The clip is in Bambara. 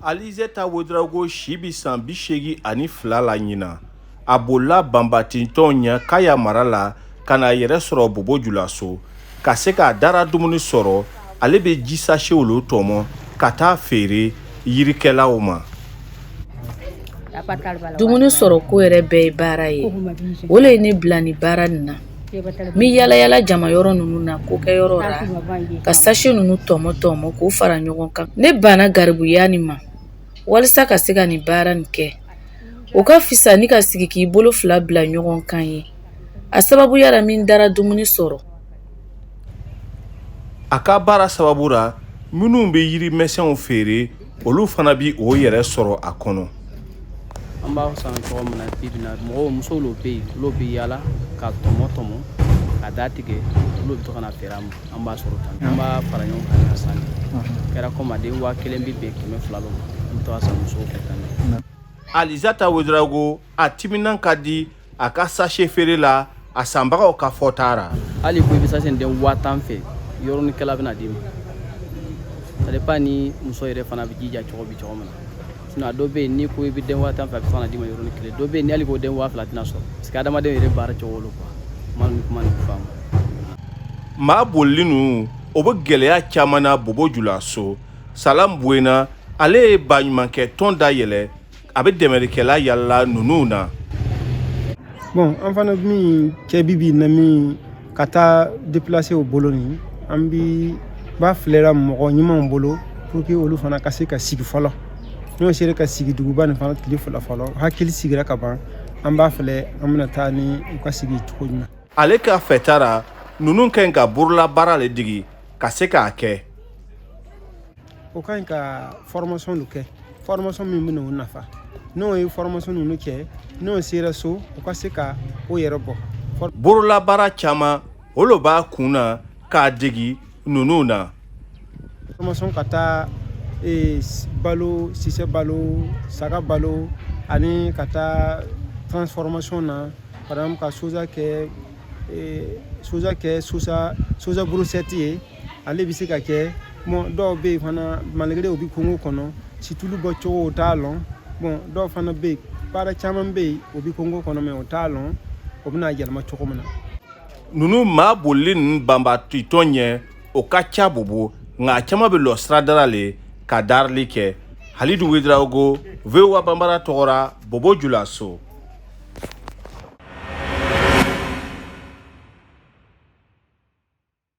Alizeta Ouédraogo si bi san 82 la ɲinan. A bolila banbatitɔn ɲɛ Kaya mara la ka n'a yɛrɛ sɔrɔ Bobo Julaso. Ka se k'a dara dumuni sɔrɔ, ale bɛ ji sachet olu tɔmɔ ka taa feere yirikɛlaw ma. Dumuni sɔrɔ ko yɛrɛ bɛɛ ye baara ye. O le ye ne bila nin baara nin na. N bɛ yalayala jamayɔrɔ ninnu na kokɛyɔrɔ ra ka sachet ninnu tɔmɔ tɔmɔ k'o fara ɲɔgɔn kan. Ne banna garibuya nin ma walisa ka se ka nin baara nin kɛ. O ka fisa ni ka sigi k'i bolo fila bila ɲɔgɔn kan ye. A sababuya ra n bɛ n dara dumuni sɔrɔ. A ka baara sababu ra, minnu bɛ yirimɛsɛnw feere, olu fana bɛ o yɛrɛ sɔrɔ a kɔnɔ. An b'a san cogo min na bi bi na, mɔgɔw, musow lo bɛ yen, olu bɛ yaala ka tɔmɔ tɔmɔ ka da tigɛ, olu bɛ to ka na feere an ma. An b'a sɔrɔ tan, an b'a fara ɲɔgɔn kan ka san. Kɛra komi a den 1000 bɛ bɛn 200 lo ma. An bɛ to ka san musow fɛ tan. Alizata Ouédraogo a timinan ka di a ka sachet feere la, a sanbagaw ka fɔta ra. Hali ko i bɛ sachet den 10 000 fɛ, yɔrɔnikɛla bɛna d'i ma. Ça dépend ni muso yɛrɛ fana bɛ jija cogo bi cogo min na. Sinon a dɔ bɛ yen, n'i ko i bɛ den 10 000 fɛ, a bɛ se ka na d'i ma yɔrɔnin kelen. Dɔ bɛ yen, ni hali ko den 2000 tɛna sɔrɔ, parce que adamaden yɛrɛ baara cogo lo quoi. Kuma ni kuma nin faamu. Maa bolili ninnu, o bɛ gɛlɛya caman na Bobo Julaso. Salam Buena, ale ye baɲumankɛ tɔn dayɛlɛ, a bɛ dɛmɛlikɛla yalala ninnu na. Bon, an fana min kɛ bi bi na, min ka taa déplacer o bolo ni an bi b'a filɛra mɔgɔ ɲumanw bolo pour que olu fana ka se ka sigi fɔlɔ. N'o sera ka sigi duguba nin fana tile fila fɔlɔ, hakili sigira ka ban, an b'a filɛ an bɛna taa ni u ka sigi cogo ɲuman. Ale ka fɛta ra, ninnu ka ɲi ka bololabaara le degi ka se k'a kɛ. O ka ɲi ka formation do kɛ, formation min bɛna o nafa. N'o ye formation ninnu kɛ, n'o sera so, u ka se ka o yɛrɛ bɔ. Bololabaara caman, o lo b'a kun na k'a degi ninnu na. Formation ka taa balo, sisɛ balo, saga balo, ani ka taa transformation na, par exemple ka soja kɛ soja kɛ soja brochette ye, ale bɛ se ka kɛ. Bon, dɔw bɛ yen fana, malgré u bɛ kungo kɔnɔ, situlu bɔ cogo o t'a lɔn. Bon, dɔw fana bɛ yen, baara caman bɛ yen, o bɛ kungo kɔnɔ, mais o t'a lɔn o bɛna yɛlɛma cogo min na. Ninnu maa bolili ninnu banbatitɔn ɲɛ, o ka ca Bobo, nka a caman bɛ lɔ siradara le ka daarili kɛ. Halidu Ouédraogo, VOA Banbara tɔgɔra, Bobo Julaso.